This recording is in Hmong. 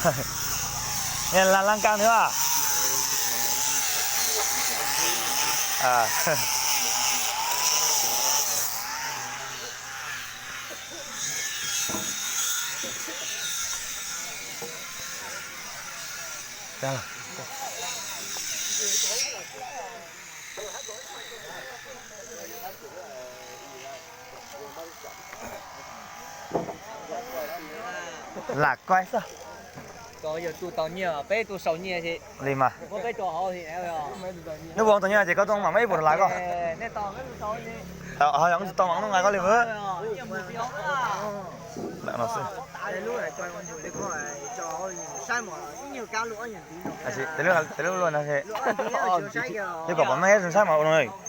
Nws la laj kab nws a. Lam koj xwb. Li mas. Neb puas tau nyiaj ces koj tuaj mam muab ib puas rau lawv koj. Ho yog wb tsis tau mam nqa koj li vwm. Tes lub luaj no ces yog kom pom meej ib tug saib mas ua no.